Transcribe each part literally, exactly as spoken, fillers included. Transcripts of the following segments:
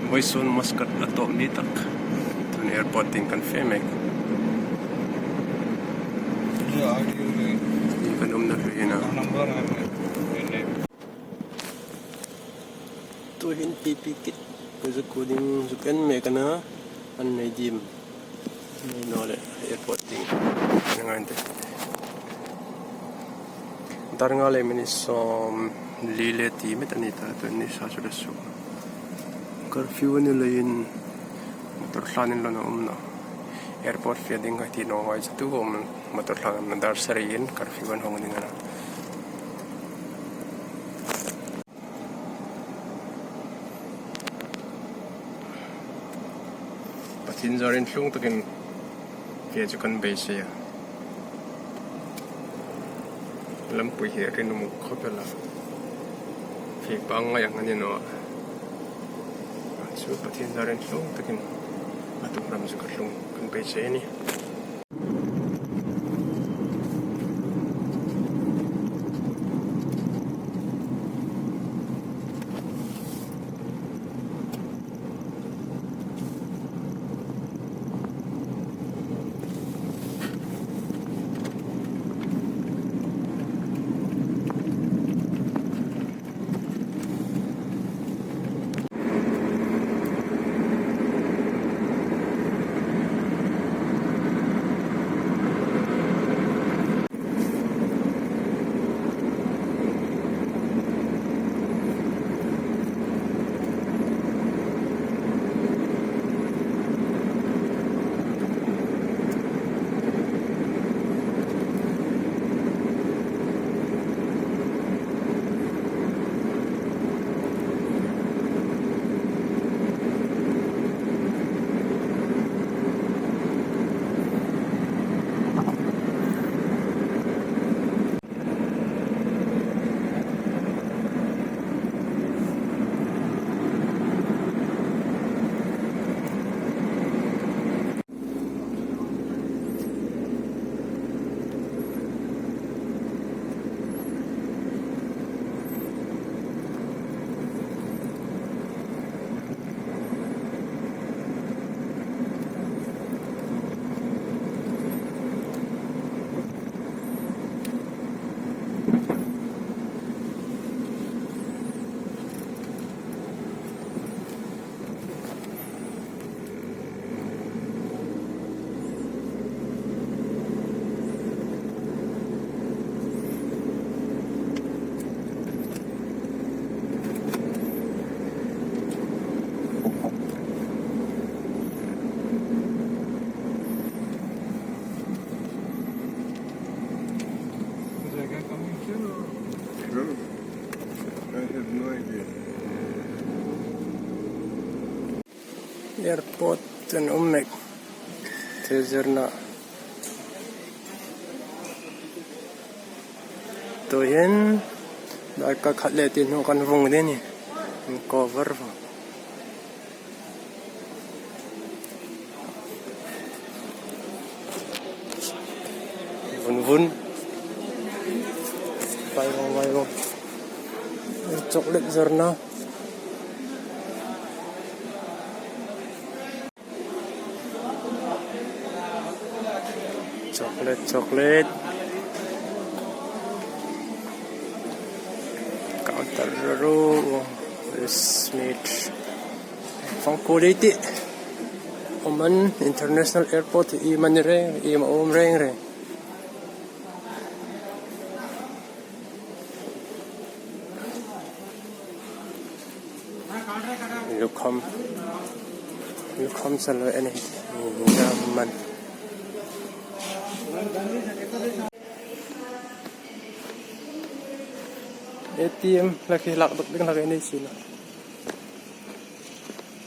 Vawisun Muscat a tawp ni tak. Tun airport tieng kan fe mek. Hi kan umna hluiin a. Tuhin P P kit ka zuk kut ding zuk en mek a na. An nei dim. Nei naw le airport tieng. Ngai te. Dar nga le minute sawmli le ti met a ni ta, tun ni sa chu le su. Curfew a ni leiin motor thlanin lo na um naw. Airport fe ding ka ti naw ngai chu tu um motor thlan umna dar sariin curfew an hawng ding a na. Pathien zarin tlung takin fe chu kan beisei a. Lampui hi a rinum khawp el a. Fe pang ngai ang a ni naw a. Chu Pathien zarin tlung takin a tum ram chu ka tlung kan beisei a nih. Is that guy coming too, or? No, I have no idea. Airport an um mek. Thezirna. Tuhin darkar khat le ti hnu kan vung ding a nih. An cover vawng. Vun vun. Vai vawng, vai vawng. Chocolate zawrna. Chocolate, chocolate. Counter ro, this meat. Fang quality. Oman International Airport, iem a ni reng, iem a um reng reng. Lukham, lukham salo eni, man. A T M lak hi lak dok ding lak eni sina.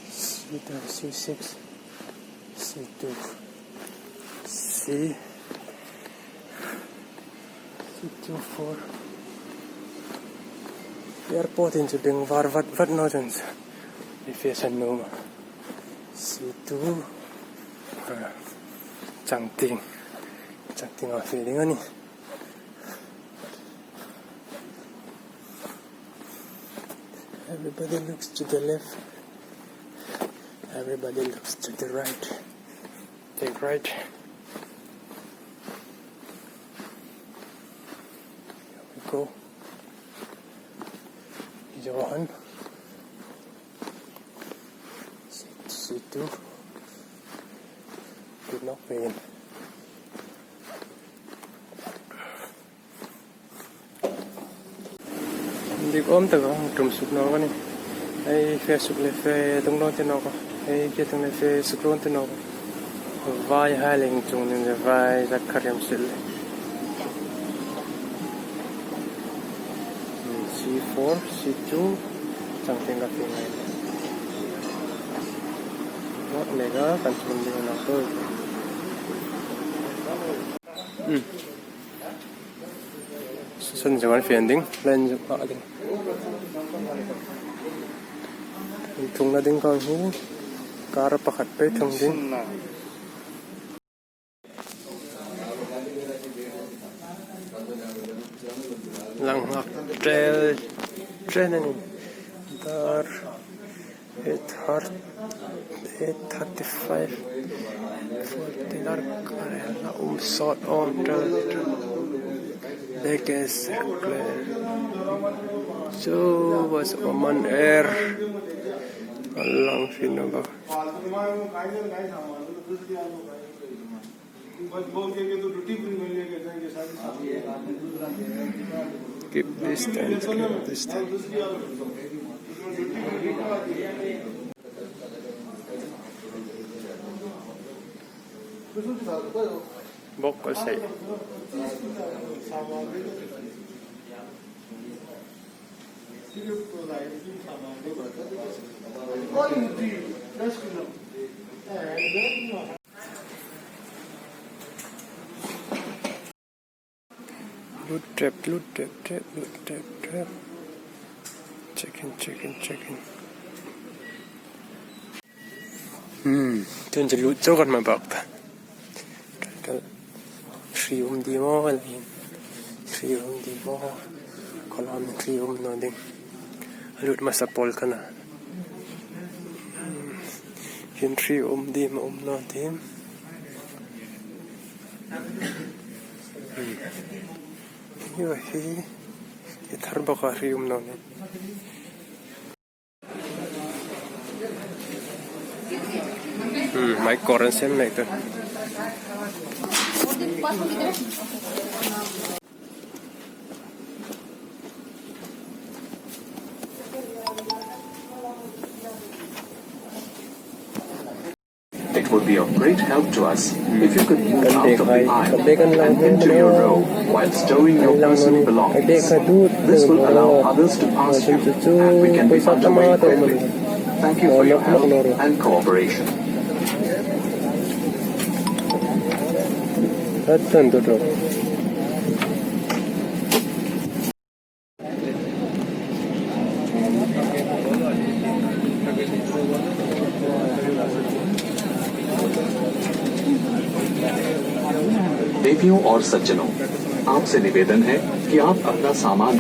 C two, C six, C two, C, C two four. Airport in chu beng var vat vat naw chun chu. Ei fe san nuom a. C two. Ah, Changtieng. Changtieng a fe ding a nih. Everybody looks to the left. Everybody looks to the right. Take right. Here we go. Johan. C two. Did not win. Dik awm taka hung tum suk nawk a nih. Hei fe suk le fe tung naw ti nawk a. Hei ke tung le fe suk naw ti nawk a. Vai hai leng chung ning le vai zak kha riam sil. Hmm, C four, C two, chang teng ka fe ngai. Nawk le ka kan tum ding nawk to. Hmm. San zuk an fe ding, line zuk a ding. Thungna ding kha hi, car pakhat pei thung ding. Lang hak tel, chen a nih. Dar. Eight thirty, eight thirty-five, forty lar kar la um sawt awm ta. Biggest clear. So was Oman Air. Lang fin ba. Keep distance, keep distance. Bok ko sei. Lut trep, lut trep, trep, lut trep, trep. Check in, check in, check in. Hmm, tun chu lut chau kan hma bak ta. Kal hri um di maw, kal hin hri um di maw. Kolam hri um naw ding. Lut masa pol kana. Hin hri um di maw um naw ding. Hi hi, hi thar baka hri um naw nih. Hmm, mai kawr an sem nei ta. It would be of great help to us if you could move out of the aisle and into your row while stowing your personal belongings. This will allow others to pass you, and we can be underway quickly. Thank you for your help and cooperation. देवियों और सज्जनों, आपसे निवेदन है कि आप अपना सामान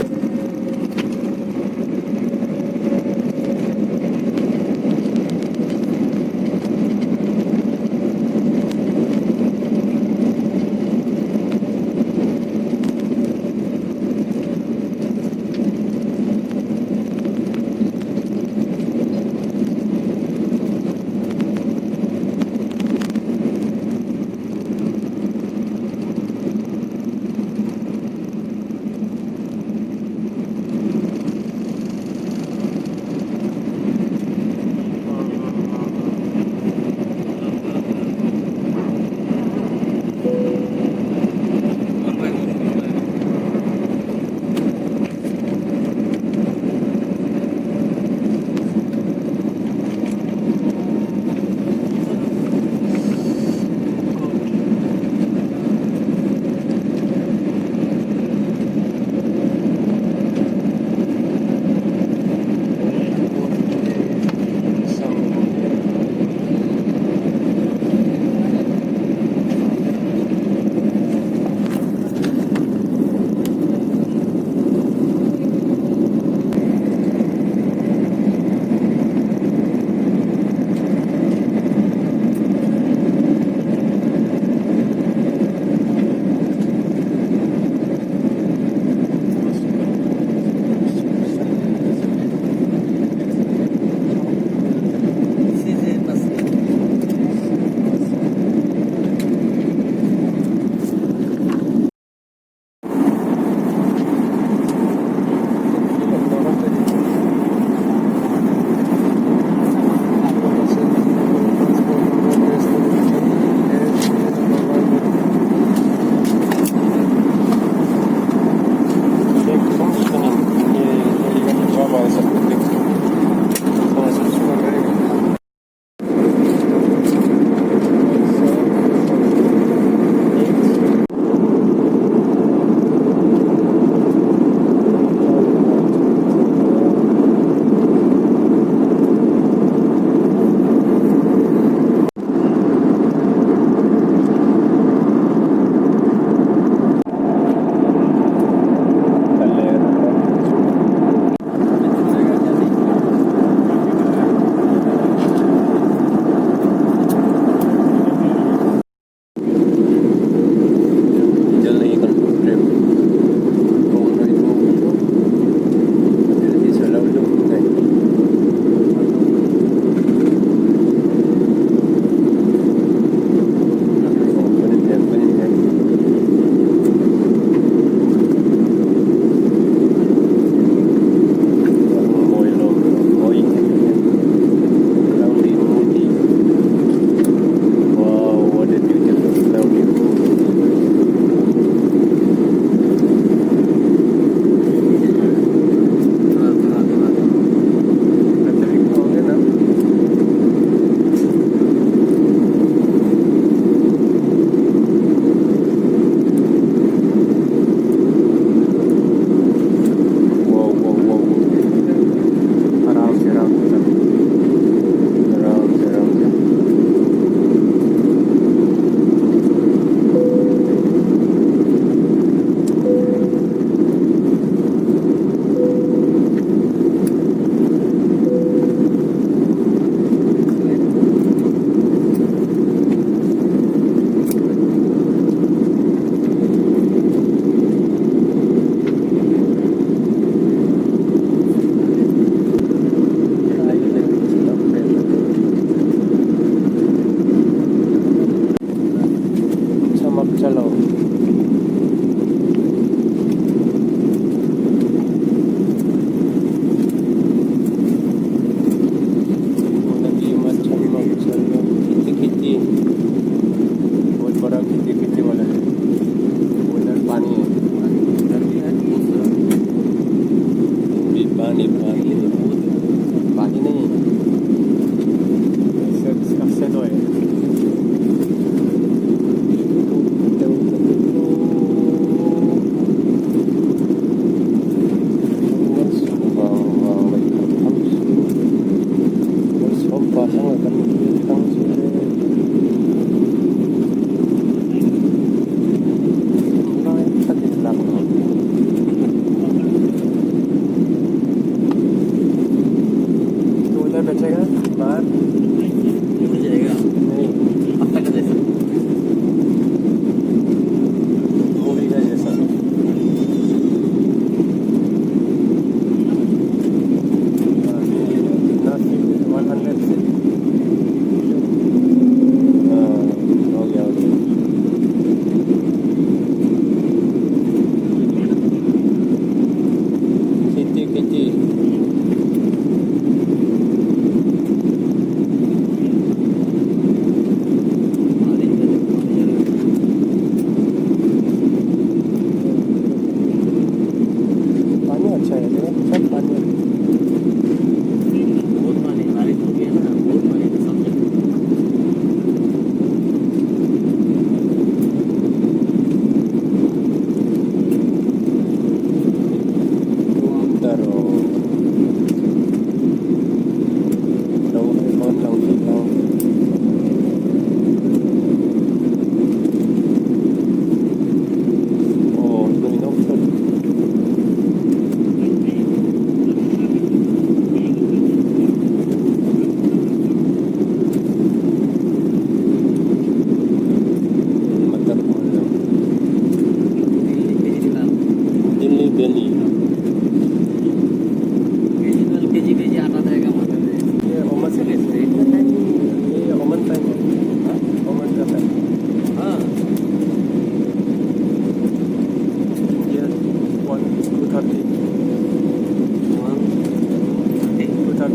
Oi,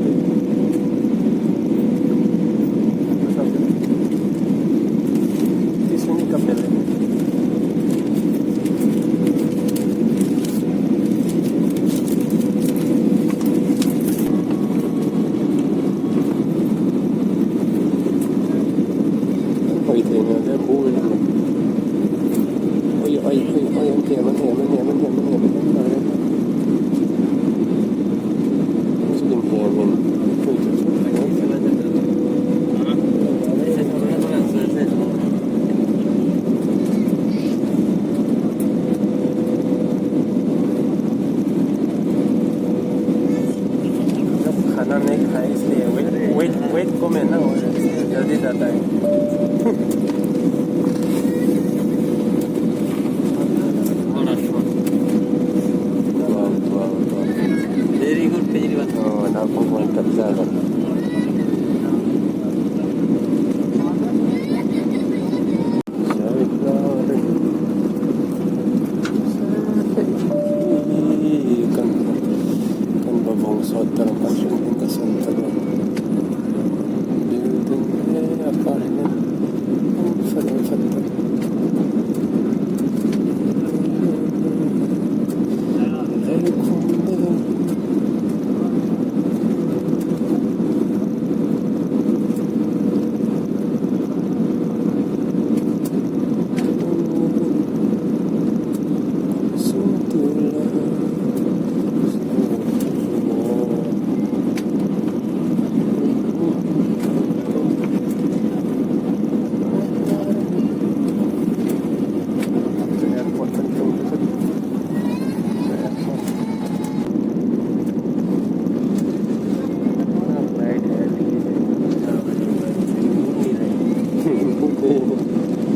oi, oi, oi, an hnem, an hnem, an hnem. खाना नहीं खाए इसलिए वेट, वेट, वेट कम है ना, और इसलिए जल्दी जाता है। Very good, very good. Oh, now I'm going to Kan, kan va vawng sawt ta, kan hring hring ka sawn ta. Building, eh, apartment. Fat, fat, fat. Very cool.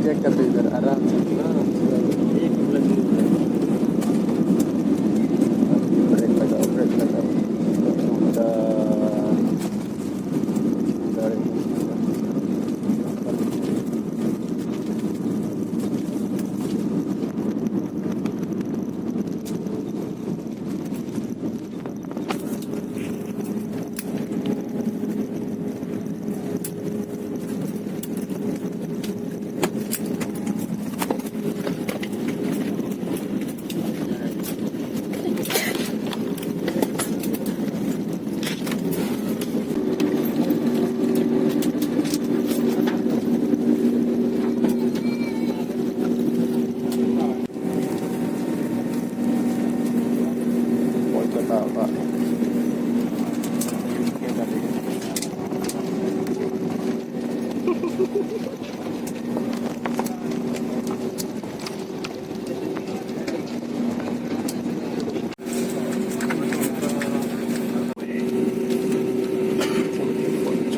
Check कर लो इधर, आराम से, आराम से। ब्रेक लगाओ, ब्रेक लगाओ।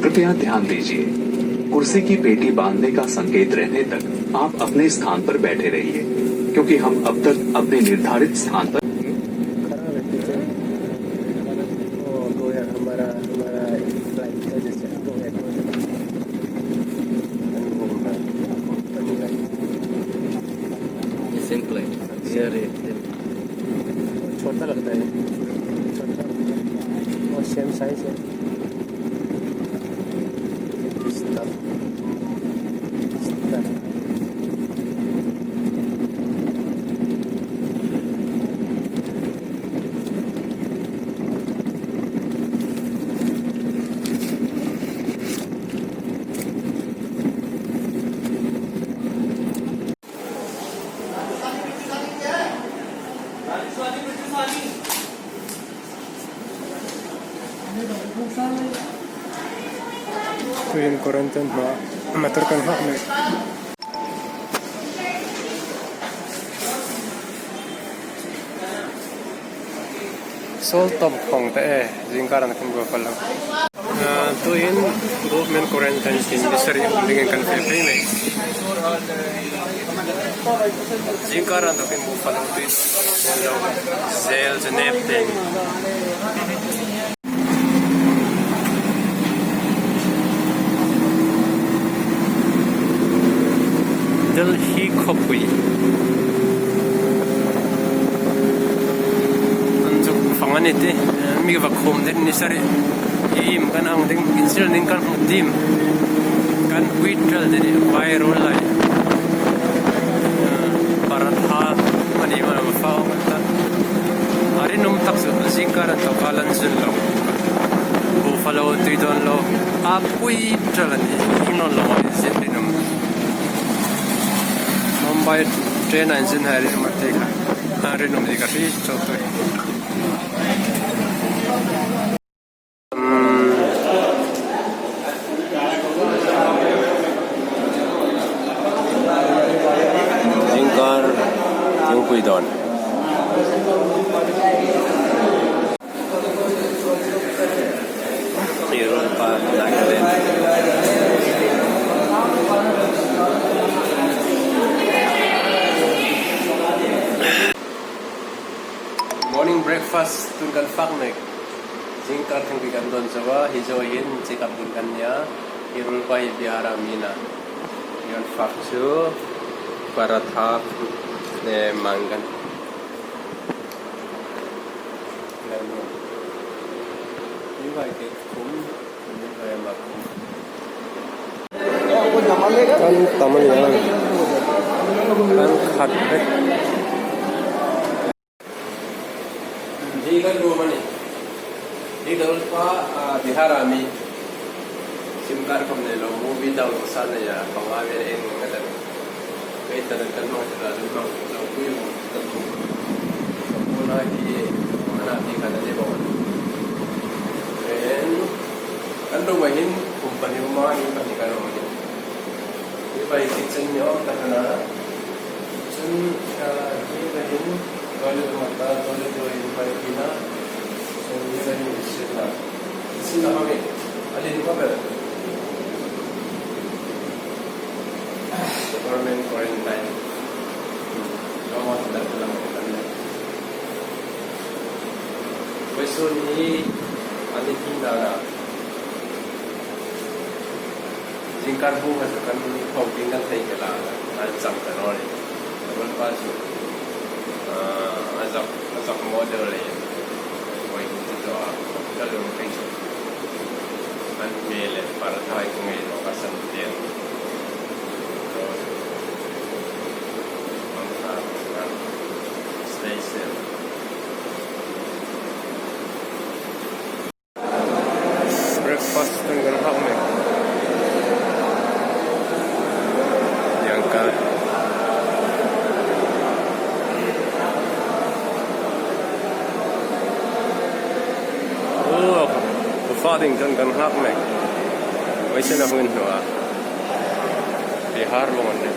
कृपया ध्यान दीजिए, कुर्सी की पेटी बांधने का संकेत रहने तक आप अपने स्थान पर बैठे रहिए, क्योंकि हम अब तक अपने निर्धारित स्थान पर खराब है पीछे। ओ, गया हमारा, हमारा फ्लाइट का जैसे गया, गया। Simple है। छोटा लगता है, छोटा और सेम साइज है। Tuhin quarantine hma, motor kan nghak nih. Sawl tawp khawng te e, zingkar an kan bufa lo. Ah, tuhin government quarantine tin ni sari dingin kan fe phei mai. Zingkar an kan bufa lo tuhin. Zel, Geneva te. Delhi khawpui. An chu fang a ni tih, mi va khum ding ni sari. Dim kan ang ding, insil ding kan hmu dim. Kan wheat ral te ni, vai ruol lai. Paratha a ni ma fa kan ta. A rinum tak chu zingkar an tawk a lan zun lo. Buffalo tui dawn lo. A pui ral a ni, hing nawn lo a ni zin rinum. Mumbai train a inzin hai rinum a ti kha. A rinum ni ka hre chawk tawh. Zingkar, thingpui dawn. Hi ruolpa Nagaland. Morning breakfast tun kan fak mek. Zingkar thingpui kan dawn zo a, hi zo hin check up ding kan nia. Hi ruolpa hi Bihar a mi a nih. Kan fak chu paratha le mangan. Hi vai ke khum. Kan tam a ni a. Kan khat vek. Hi kan ruolpa a nih. Hi kan ruolpa, ah, Bihar a mi. Sim kar khawm nei lo, movie download sa nei a, panga vel en ngat a nih. Kei ta kan hmang ta, kan hmang ta, pui hmang ta. Ka puon a hi, ana hi kan ni bo. Ren, kan ruolpa hin, company ma ni kan ni kan ruolpa ni. Hi vai kitchen ni awm tak a na. Chun, ah, hi vai hin, toilet ma ta, toilet vai hin vai kina. Chun hi vai hin sit na. Sit na hami. A lien khawp el. Government quarantine. Government quarantine. Vawisun hi a ni hi na na. Zingkar bu kha chu kan hoping kan thei ke la, an chang ta naw ni. Kan pa chu, ah, a zak, a zak model le. Voi chu chu a, ka lung thei chu. An mi le paratha kung ei lo ka san tien. Lo chu. Ang kha, stay safe. Breakfast kan kan hak mek. Yang kar. Oh, ka fa ding chun kan hak mek. Vawisun a hung inhnu a. Bihar lawng a nih.